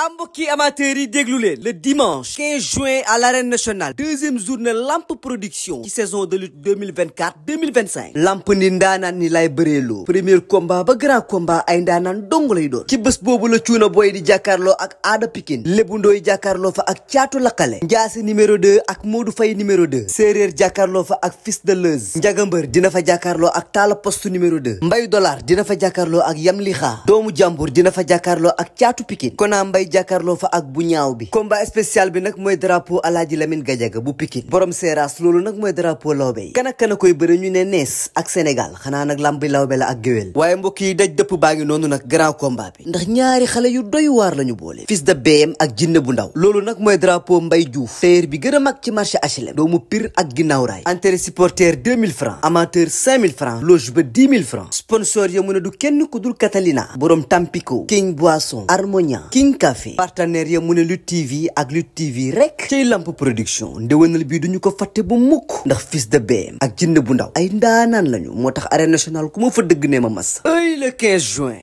mbokki amateurs yi déglu leen le dimanche 15 juin à l'arène nationale deuxième journée lamp production ci saison de lutte 2024-2025 lamp ni ndaanaan ni lay bëreeloo premier combat ba grand combat ay ndaanaan dong lay doon ci bés boobu la cuuna boy di jàkkaarloo ak Ada Pikine Lébu Ndooy jàkkaarloo fa ak Caatu Lakale Njaase numéro 2 ak Modou Faye numéro 2 Séeréer jàkkaarloo fa ak Fils de Leuz Njagambër dina fa jàkkaarloo ak Talla Poste numéro 2 Mbay Dollar dina fa jàkkaarloo ak Yam Lixa doomu jàmbur dina fa jàkkaarloo ak Caatu Pikine Kona Mbay jàkkaarloo fa ak bu ñaaw bi combat spécial bi nag mooy drapeau Alaaji Lamine Gadiaga bu Pikine borom seeraas loolu nag mooy drapeau lawbe yi kan ak kan a koy bëre ñu ne nees ak Sénégal xanaa nag lambi lawbe la ak géwél waaye mbokk yi daj dëpp baa ngi noonu nag grand combat bi ndax ñaari xale yu doy waar la ñu boole Fils de BM ak Jinne bu ndaw loolu nag mooy drapeau Mbay Diouf tailleur bi gën a mag ci marché HLM doomu Pire ak ginnaaw raay entrée supporter 2000 francs amateur 5000 francs loge ba 10 000 francs sponsor ya mu ne du kenn ku dul Catalina borom Tampico King Boisson Harmonia King Café partenaire ya mu ne Lutte TV ak Lutte TV rek cay lamp production ndéwénal bii duñu ko fàtte bu mukk ndax Fils de BM ak Jinne bu ndaw ay ndaanaan lañu moo tax arène nationale ku ma fa dëgg ne ma mas ay le 15 juin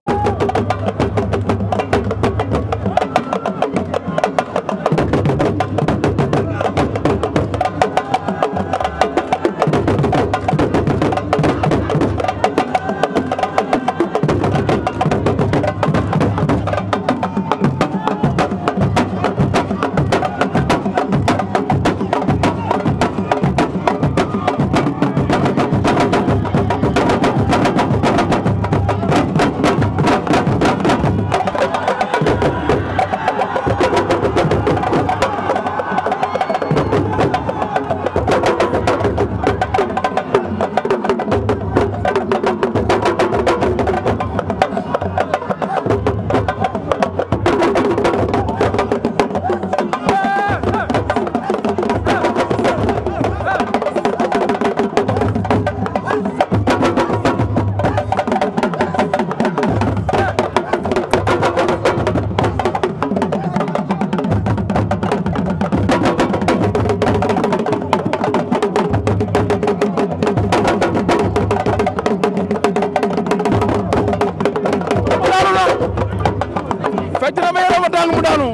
fecc na ma yore ma daanu mu daanu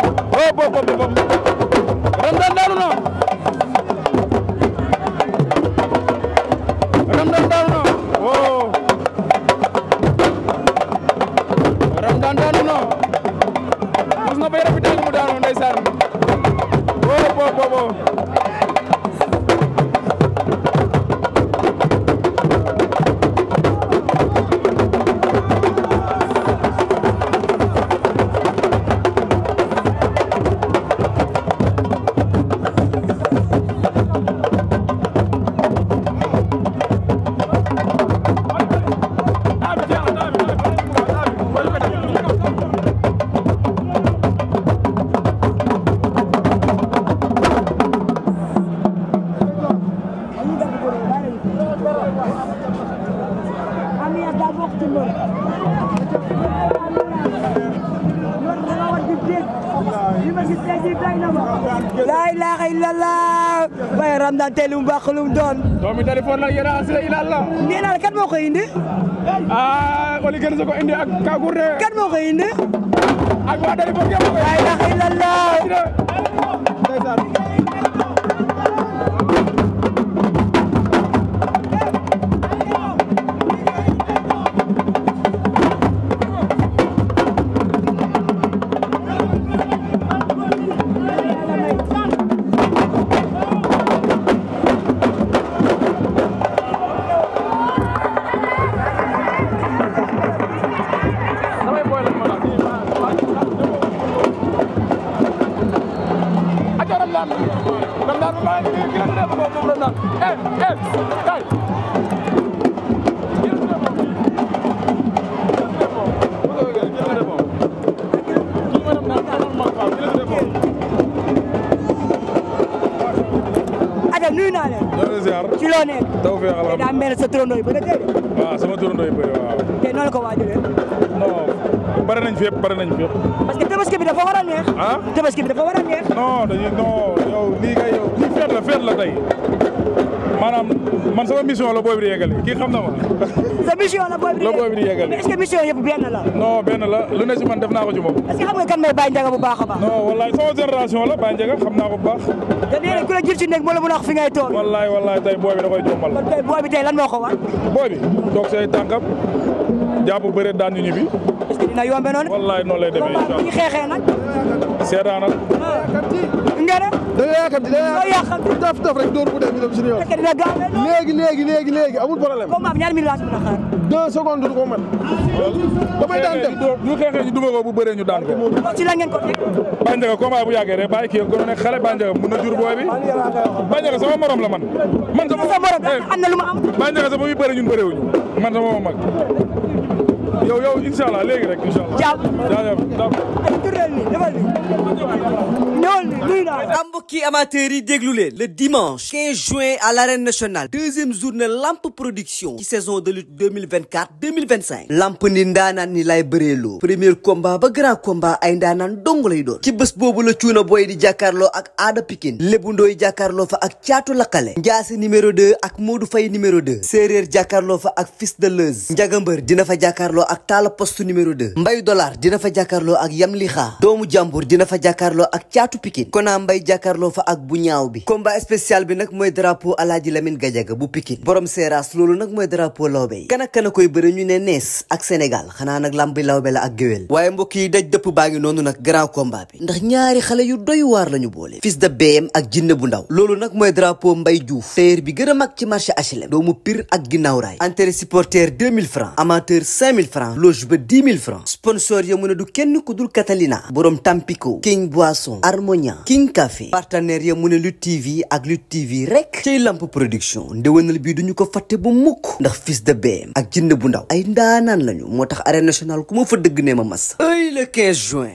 Ramdan daanu na Ramdan daanu na Ramdan daanu na mos na ba yore bi daanu mu daanu ndeysaan laa ilaaha illallah waaye Ramdan tey lu mu baax lu mu doon doomi téléphone la yéena asila ilalla nee naa la kan moo ko indi oli gën sa ko indi ak Kagourde kan moo ko indi ak waa téléphone yëpp laa ilaaha illallah ndeysaan nuyu naa leen. ci loo nekk. tawfeex alhamdulilah daa mel sa turandoo yi bëri tey de. waaw sama turandoo yi bëri waaw. tey noonu la ko waajalee. non bare nañ fépp bare nañ fépp. parce que tabaski bi dafa war a neex. ah tabaski bi dafa war a neex. non dañuy non yow lii kay yow lii feet la tey maanaam man sama mission la booy bi di yeggale kii xam na ma. sa mission la booy bi di yeggale est-ce que mission yëpp benn la. non benn la lu ne si man def naa ko ci moom. est-ce que xam nga kan mooy Baye Ndiaga bu baax a baax. non wallaay sama génération la Baye Ndiaga xam naa ko bu baax. te nee nañ ku la jël ci néeg moo la mën a wax fi ngay toog. wallaay tey booy bi da koy jombal. kon tey booy bi tey lan moo ko war. booy bi toog say tànkam jàpp bëre daan ñu ñibbi. est-ce que dina yombe noonu. wallaay noonu lay demee incha allah bu ñu xeexee nag. seetaanal. nga ne. da nga yàkkamti da nga yàkkamti taf rek dóor bu dem ñu dem suñu yoon. dina gaaw léegi amul problème. combat bi ñaari minutes laa si mën a xaar. 2 secondes du ko mën. damay daan dem ñu xeexee ñu duma ko bu bëree ñu daan ko. ci la ngeen ko teg. Baye Ndiaga combat bu yàggee rek bàyyi kii gën a nekk xale Baye Ndiaga mun na jur booy bi. Baye Ndiaga sama morom la man. sama morom am na lu ma am. Baye Ndiaga sax ba muy bëri ñun bëreewuñu man sama mag. yow incha allah léegi rek incha allah. jaajëf mbokki amateurs yi déglu leen le dimanche 15 juin à l'arène nationale deuxième journée Lamp Production ci saison de lutte 2024-2025 lamp ni ndaanaan ni lay bëreeloo premier combat ba grand combat ay ndaanaan dong lay doon ci bés boobu la cuuna boy di jàkkaarloo ak Ada Pikine Lébu Ndooy jàkkaarloo fa ak Caatu Lakale Njaase numéro 2 ak Modou Faye numéro 2 Séeréer jàkkaarloo fa ak Fils de Leuz Njagambër dina fa jàkkaarloo ak Talla Poste numéro 2 Mbay Dollar dina fa jàkkaarloo ak Yam Lixa doomu jàmbur dina fa jàkkaarloo ak Caatu Pikine Kona Mbay jàkkaarloo fa ak bu ñaaw bi combat spécial bi nag mooy drapeau Alaaji Lamine Gadiaga bu Pikine borom Seras loolu nag mooy drapeau lawbe yi kan ak kan a koy bëre ñu ne nees ak Sénégal xanaa nag lambi lawbe la ak géwél waaye mbokk yi daj dëpp baa ngi noonu nag grand combat bi ndax ñaari xale yu doy waar lañu boole Fils de BM ak Jinne bu ndaw loolu nag mooy drapeau Mbay Diouf tailleur bi gën a mag ci marché HLM doomu Pire ak ginnaaw raay entrée supporter 2000 francs amateur 5000 francs loge ba 10 000 francs sponsor ya mu ne du kenn ku dul Catalina borom Tampico King Boisson Harmonia King Café partenaire ya mu ne Lutte TV ak Lutte TV rek cay Lamp Production ndéwénal bii duñu ko fàtte bu mukk ndax Fils de BM ak Jinne bu ndaw ay ndaanaan lañu moo tax arène nationale ku ma fa dëgg ne ma mas ay le 15 juin